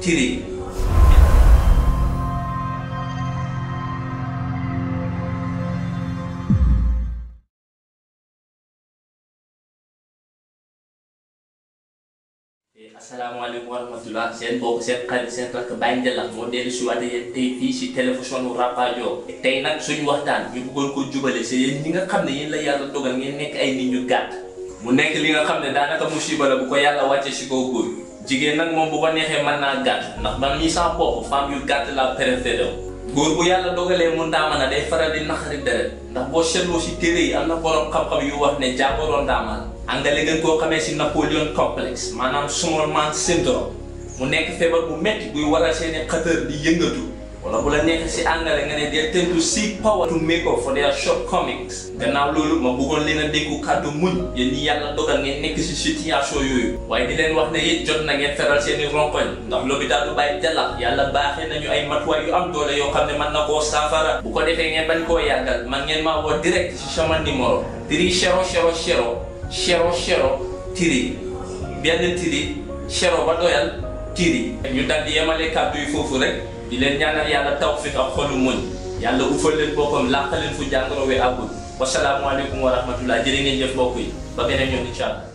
3000 Assalamualaikum warahmatullah. Sen bokk sen xarit sen tak Baye Ndialakh moo dellu si waat yéen tey fii si télévision Rapadio tey nag suñu waxtaan ñu bëggoon ko jubale si yéen ñi nga xam ne yéen la yàlla dogal ngeen nekk ay nit ñu gàtt mu nekk li nga xam ne daanaka musiba la bu ko yàlla wàcce si kaw góor jigéen nag moom bu ko neexee mën naa gàtt ndax man mii sama bopp femme yu gàtt la préféré góor bu yàlla dogalee mu ndaama na day faral di naxari deret ndax boo seetloo si téere yi am na borom xam-xam yu wax ne jàngoro ndaamal angale ngeen koo xamee si Napoleon complex maanaam small man syndrome mu nekk feebar bu metti buy waral seeni xëtër di yëngatu wala bu la nekk si angale nga ne they tend to seek power to make up for their shortcomings gannaaw loolu ma bëggoon leen a déggu kàddu muñ yéen ñi yàlla dogal ngeen nekk si situation yooyu waaye di leen wax ne it jot na ngeen feral seeni ronkoñ ndax l'hôpital Baye Ndialakh yàlla baaxee nañu ay matuwaay yu am doole yoo xam ne mën na koo saafara bu ko defee ngeen bañ koo yàggal man ngeen maa woo direct si sama numéro 3000 tiri benn tiri zéro ba doyal tiri ñu dal di yemale kàddu yi foofu rek di leen ñaanal yàlla tawfiq ak xolu muñ yàlla ufal leen boppam làq leen fu jàngoro wi àggul wasalaamualeykum wa rahmatullah jërë ngeen jëf mbokk yi ba beneen yoon incha allah